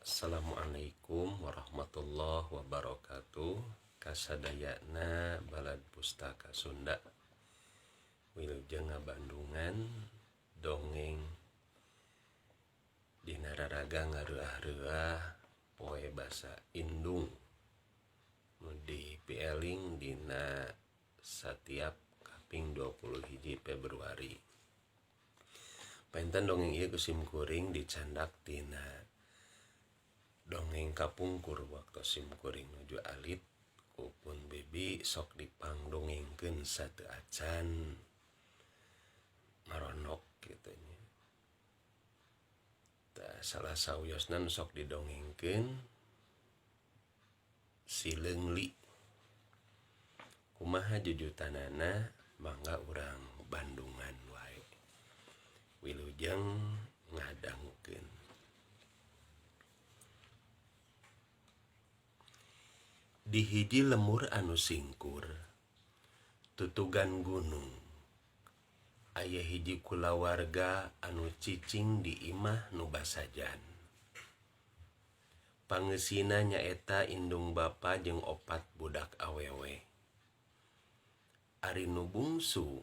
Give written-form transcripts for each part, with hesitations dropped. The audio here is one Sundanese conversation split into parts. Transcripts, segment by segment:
Assalamualaikum warahmatullahi wabarakatuh. Kasadayana Balad Pustaka Sunda. Wilujeng ngabandungan dongeng dina raraga ngareah-reuah poe basa indung nu dipieling dina satiap kaping 21 Februari. Panginten dongeng ieu ku simkuring dicandak tina dongeng kapungkur waktu simkuring nuju alit ku pun bibi sok dipangdongengkeun sateu acan marondok kitu nya. Tah salah sawiosna nu sok didongengkeun si Leungli. Kumaha jujutanana mangga urang Bandungan wae. Wilujeng ngadangukeun. Di hiji lembur anu singkur tutugan gunung aya hiji kulawarga anu cicing di imah nu basajan. Pangeusina nyaeta indung bapa jeung opat budak awewe. Ari nu bungsu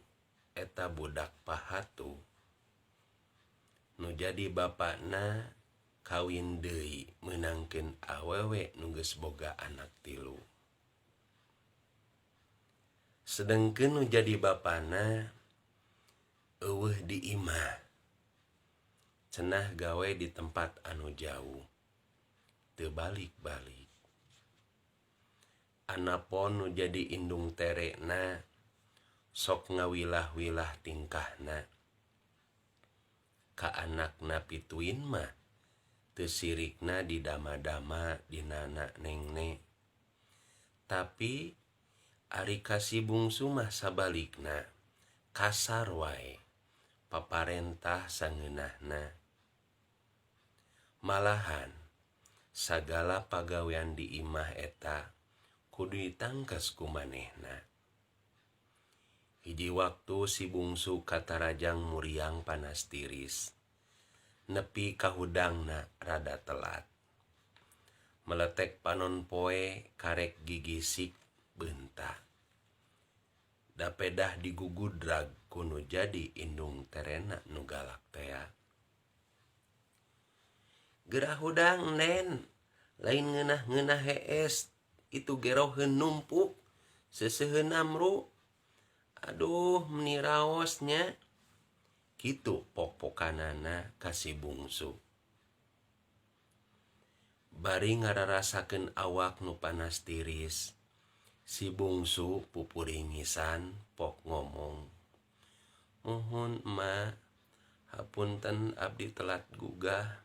eta budak pahatu. Nu jadi bapana kawin deui meunangkeun awewe nu geus boga anak tilu. Sedengkeun nu jadi bapana eueuh di imah, cenah gawe di tempat anu jauh, teu balik-balik. Anapon nu jadi indung terena sok ngawilah-wilah tingkahna. Ka anakna pituin mah teu sirikna didama-dama dinana nengne. Tapi ari ka si bungsu mah sabalikna, kasar wae, paparentah sangeunahna. Malahan sagala pagawean di imah eta kudu ditangkes ku manehna. Hiji waktu si bungsu katarajang muriang panas tiris, nepi ka hudangna rada telat. Meletek panon poe karek gigisik beunta. Da pedah digugudrag ku nu jadi indung terena nu galak tea. Geura hudang nen, lain ngeunah-ngeunah hees itu geroheun numpuk seuseuheun amru. Aduh meni raos nya. Kitu pok-pokanana ka si bungsu. Bari ngararasakeun awak nu panas tiris, si bungsu pupuringisan pok ngomong. Muhun ema, hapunten abdi telat gugah,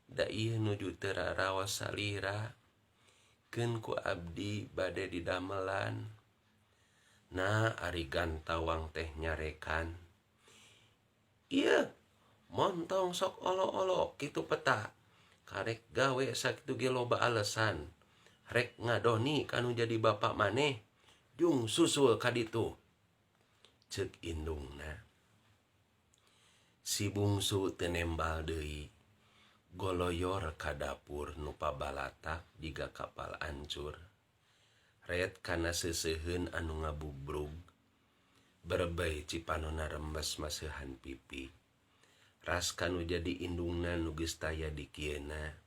da ieu nuju teu raraos salira, keun ku abdi bade didamelan. Nah ari gantawang teh nyarekan. Ieu, montong sok olo-olo kitu peta, karek gawe sakitu ge loba alesan, rek ngadoni ka nu jadi bapa maneh, jung susul ka ditu. Ceuk indungna. Si bungsu teu nembal deui, goloyor ka dapur nu pabalatak jiga kapal ancur. Ret kana seuseuheun anu ngabubrug, berebei cipanonna rembes maseuhan pipi. Ras ka nu jadi indungna nu geus taya dikieuna,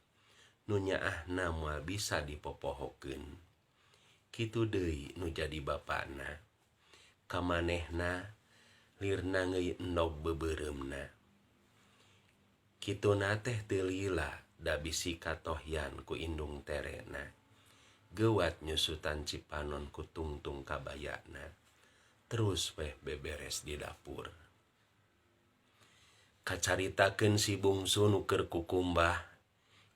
nu nyaahna moal bisa dipopohokeun. Kitu deui nu jadi bapana. Ka manehna lirna ngeuy endog beubeuremna. Kituna teh teu lila da bisi katohyan ku indung terena. Geuwat nyusutan cipanon ku tungtung kabayana. Terus weh beberes di dapur. Kacaritakeun si bungsu nu keur kukumbah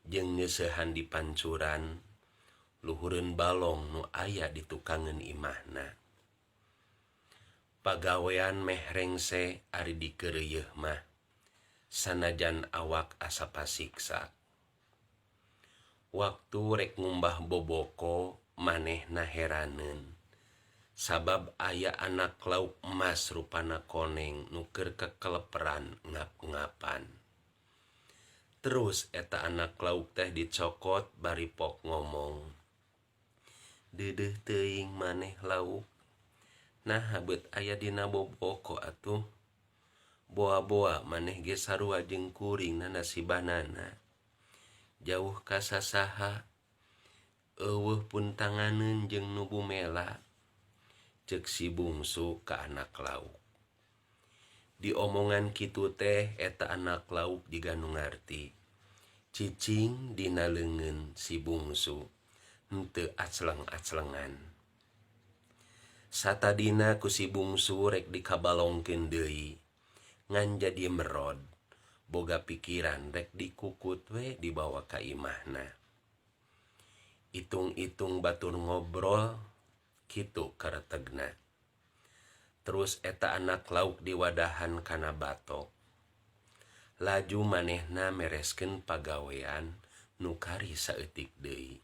jeung nyeuseuhan di pancuran luhureun balong nu aya di tukangeun imahna. Pagawean meh rengse ari dikeureuyeeh mah, sanajan awak asa pasiksa. Waktu rek ngumbah boboko manehna heraneun, sabab aya anak lauk emas rupana koneng nu keur kekeleperan ngap-ngapan. Terus eta anak lauk teh dicokot bari pok ngomong. Deudeuh teuing maneh lauk. Naha beut aya dina boboko atuh. Boa-boa maneh ge sarua jeung kuring nanasibanana. Jauh ka sasaha. Eueuh puntanganeun jeung nu bumela. Ceuk si Bungsu ka anak lauk. Diomongan kitu teh eta anak lauk jiga nu ngarti. Cicing dina leungeun si Bungsu henteu acleng-aclengan. Satadina ku si Bungsu rek dikabalongkeun deui ngan jadi merod boga pikiran rek dikukut we dibawa ka imahna. Itung-itung batur ngobrol kitu karetegna. Terus eta anak lauk diwadahan kana batok. Laju manehna mereskeun pagawean nu kari saeutik deui.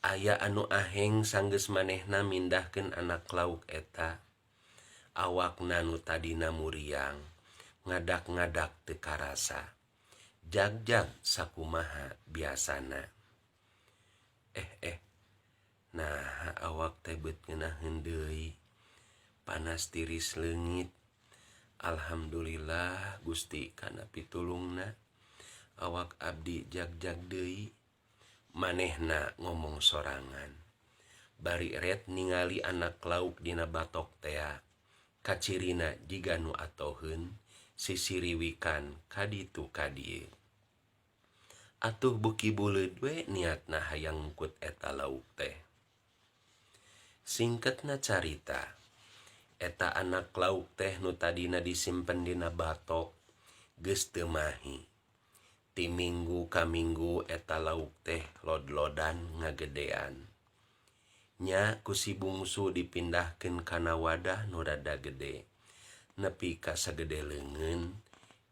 Aya anu aheng sanggeus manehna mindahkeun anak lauk eta. Awakna nu tadina muriang ngadak-ngadak teu karasa. Jagjag sakumaha biasana. Eh eh naha awak teh beut ngeunaheun deui. Panas tiris leungit. Alhamdulillah Gusti kana pitulungna awak abdi jagjag deui. Manehna ngomong sorangan. Bari ret ningali anak lauk dina batok tea. Kacirina jiga nu atoheun sisiriwikan ka ditu ka dieu. Atuh beuki buleud we niatna hayang ngukut eta lauk teh. Singketna carita, eta anak lauk teh nu tadina disimpen dina batok geus teu mahi. Ti minggu ka minggu eta lauk teh lod-lodan ngagedean. Nya ku si Bungsu dipindahkeun kana wadah nu rada gede. Nepi ka sagede leungeun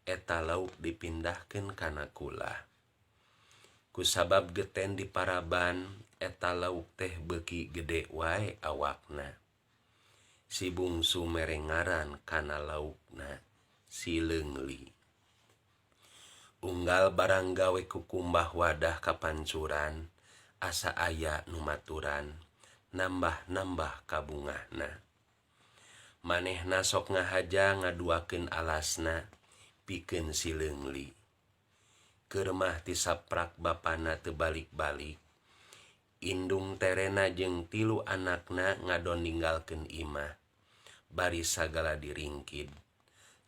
eta lauk dipindahkeun kana kulah. Kusabab geten diparaban eta lauk teh beuki gede wae awakna. Si Bungsu mere ngaran kana laukna si Leungli. Unggal barang gawe kukumbah wadah kapancuran asa aya nu maturan nambah-nambah kabungahna. Manehna sok ngahaja ngaduakeun alasna pikeun si Leungli. Keur mah ti saprak bapana teu balik-balik. Indung terena jeung tilu anakna ngadon ninggalkeun imah bari sagala diringkid.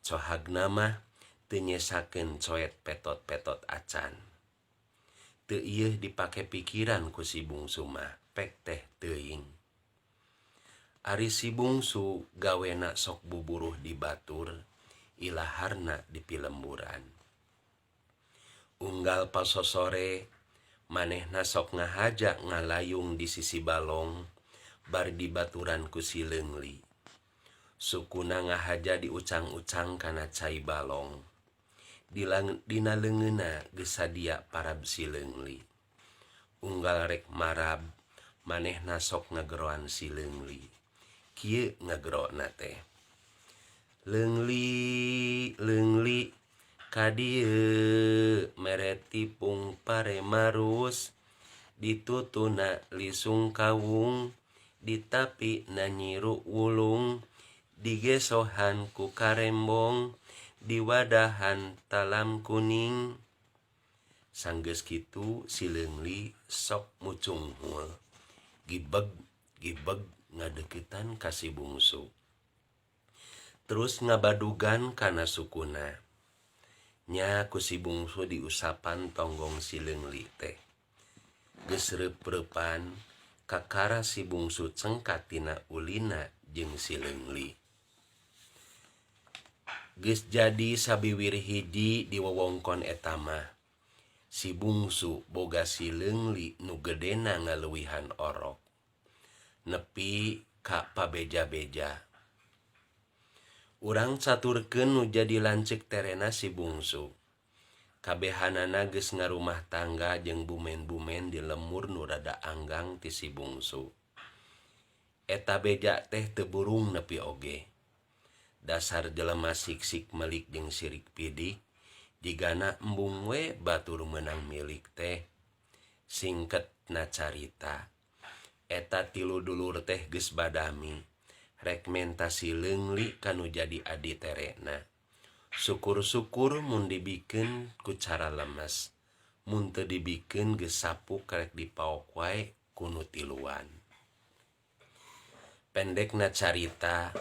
Cohagna mah teu nyesakeun coet petot-petot acan. Teu ieuh dipake pikiran ku si Bungsu mah pek teh teuing. Ari si Bungsu gawena sok buburuh di batur ilaharna di pilemburan. Unggal pasosore manehna sok ngahaja ngalayung di sisi balong bari dibaturan ku si Leungli. Sukuna ngahaja diucang-ucang kana cai balong. Dina leungeunna geus sadia parab si Leungli. Unggal rek marab manehna sok ngageroan si Leungli. Kieu ngagerona teh. Leungli Leungli ka dieu mere tipung pare marus ditutuna lisung kawung ditapina nyiru wulung digesohan ku karembong diwadahan talam kuning. Sanggeus kitu si Leungli sok mucunghul gibeg gibeg ngadeuketan ka si Bungsu. Terus ngabadugan kana sukuna. Nya ku si Bungsu diusapan tonggong si Leungli teh. Geus reup-reupan kakara si Bungsu cengkat tina ulina jeung si Leungli. Geus jadi sabiwir hiji di wewengkon eta mah. Si Bungsu boga si Leungli nu gedena ngaleuwihan orok. Nepi ka pabeja-beja. Urang caturkeun nu jadi lanceuk terena si Bungsu. Kabehanana geus ngarumah tangga jeung bumen-bumen di lemur nu rada anggang ti si Bungsu. Eta beja teh teu burung nepi oge. Dasar jelema siksik melik jeung sirik pidik Jigana embung we batur meunang milik teh. Singketna carita, eta tilu dulur teh geus badami rek menta si Leungli ka nu jadi adi terena. Sukur-sukur mun dibikeun ku cara lemes, mun teu dibikeun geus sapuk rek dipaok wae ku nu tiluan. Pendekna carita,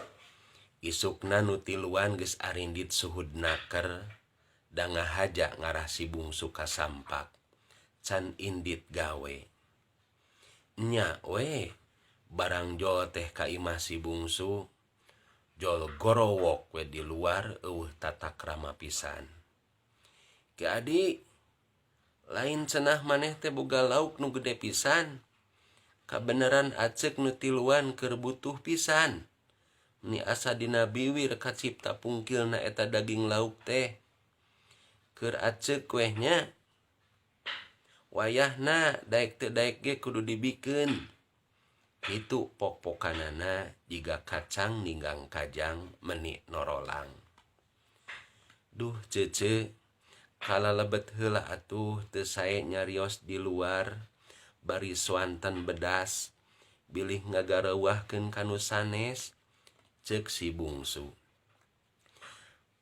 isukna nu tiluan geus arindit suhud naker da ngahaja ngarah si bungsu kasampak can indit gawe. Nya we, barang jol teh ka imah si bungsu, jol gorowok we di luar eueuh tata krama pisan. Ki Adi, lain cenah maneh teh boga lauk nu gede pisan. Kabeneran aceuk nu tiluan keur butuh pisan. Meni asa dina biwir kacipta pungkilna eta daging lauk teh. Keur aceuk weh nya. Wayahna daek teu daek ge kudu dibikeun. Kitu pok-pokanana jiga kacang ninggang kajang meni norolang. Duh ceuceu, kalalebet heula atuh teu sae nyarios di luar bari suanten bedas bilih ngagareuwahkeun ka nu sanes, ceuk si bungsu.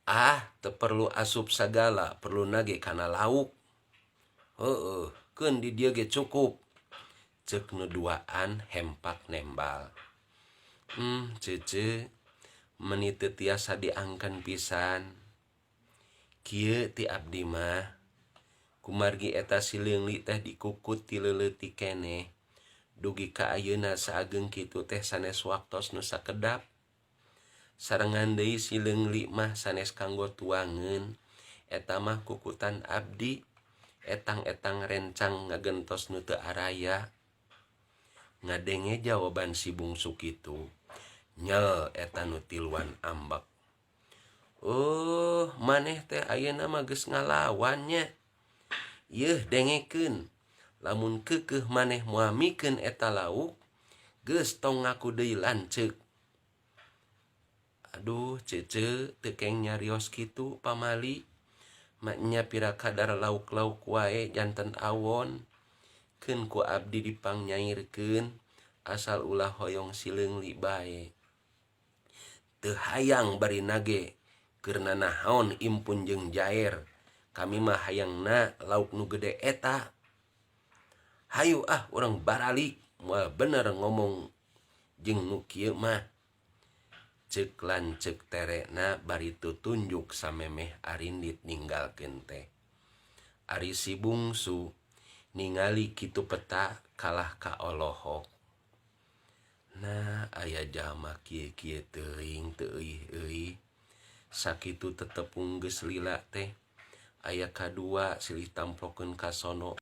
Ah, teu perlu asup sagala, perluna ge kana lauk. Heueuh, keun di dieu ge cukup, ceuk nu duaan hempak nembal. Hmm, ceuceu, meni teu tiasa diangken pisan. Kieu ti abdi mah, kumargi eta si Leungli teh dikukut ti leuleutik keneh, dugi ka ayeuna saageung kitu teh sanes waktos nu sakedap. Sarengan deui si Leungli mah sanes kanggo tuangeun, eta mah kukutan abdi, etang-etang rencang ngagentos nu teu araya. Ngadenge jawaban si bungsu kitu, nyel eta nu tiluan ambek. Uh, maneh teh ayeuna mah geus ngalawan nya. Yeuh dengekeun, lamun keukeuh maneh moal mikeun eta lauk, geus tong ngaku deui lanceuk. Aduh ceuceu teu keng nyarios kitu pamali, maenya pira kadar lauk-lauk wae janten awon, keun ku abdi dipangyairkeun asal ulah hoyong si Leungli bae. Teu hayang bari nage keur nanahaon impun jeung jaer, kami mah hayangna lauk nu gede eta. Hayu ah urang baralik, moal bener ngomong jeung nu kieu mah. Ceuk lanceuk terena bari tutunjuk samemeh arindit ninggalkeun teh. Ari si bungsu ningali kitu peta kalah ka olohok. Nah aya jalma kieu-kieu teuing teu euih-euih. Sakitu tetepung geus lila teh aya kadua silih tamplokeun ka sono.